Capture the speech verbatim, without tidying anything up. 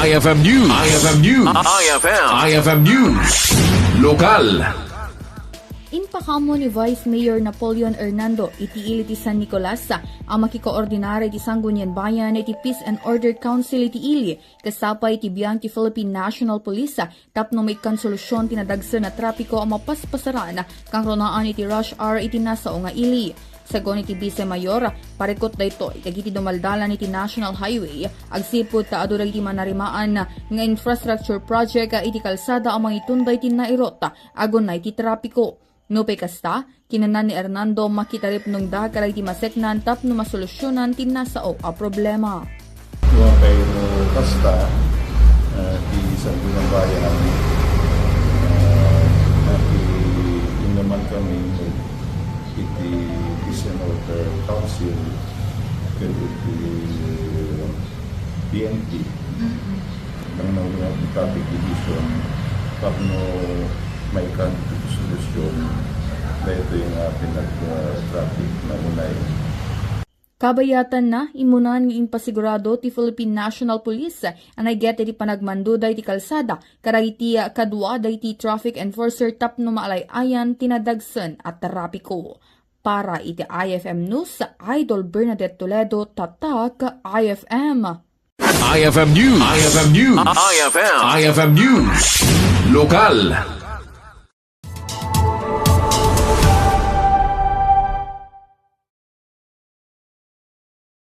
I F M News. I F M News. I F M. I F M News. Lokal. Impakaammo ni Vice Mayor Napoleon Hernando iti ili ti San Nicolas a makikoordinara iti Sangguniang Bayan iti Peace and Order Council iti ili, kas pay iti biag ti Philippine National Police tapno maikkan solusyon ti nadagsen a trapiko a mapaspasaran kangrunaan iti rush hour iti nasao nga ili. Sagon iti Vice Mayor, parikut daytoy dagiti dumaldalan iti National Highway, agsipud ta adu dagiti manarimaan nga infrastructure project iti kalsada a mangitunda iti nairut agunay ti trapiko. Nupay kasta, kinuna ni Hernando, makitaripnongda kadagiti maseknan tapno masolusyonan ti nasao a problema. Nupay no kasta, ah, ti Sangguniang Bayan, ah, naki-, inuman kami iti Peace and Order Council ken iti P N P. Mm-mm. Nang nangunahan ti traffic division, tapno maikkan ti solusyon daytoy nga pinag-, ah, traffic nangunay. Kabayatanna, immunan nga impasigurado ti Philippine National Police a naiget iti panagmanduda iti kalsada kadagiti kadua dagiti traffic enforcer tapno maalay-ayan ti nadagsen a trapiko. Para iti I F M News, Idol Bernadette Toledo, Tatak I F M. I F M News. I F M News. I F M. I F M News. Lokal.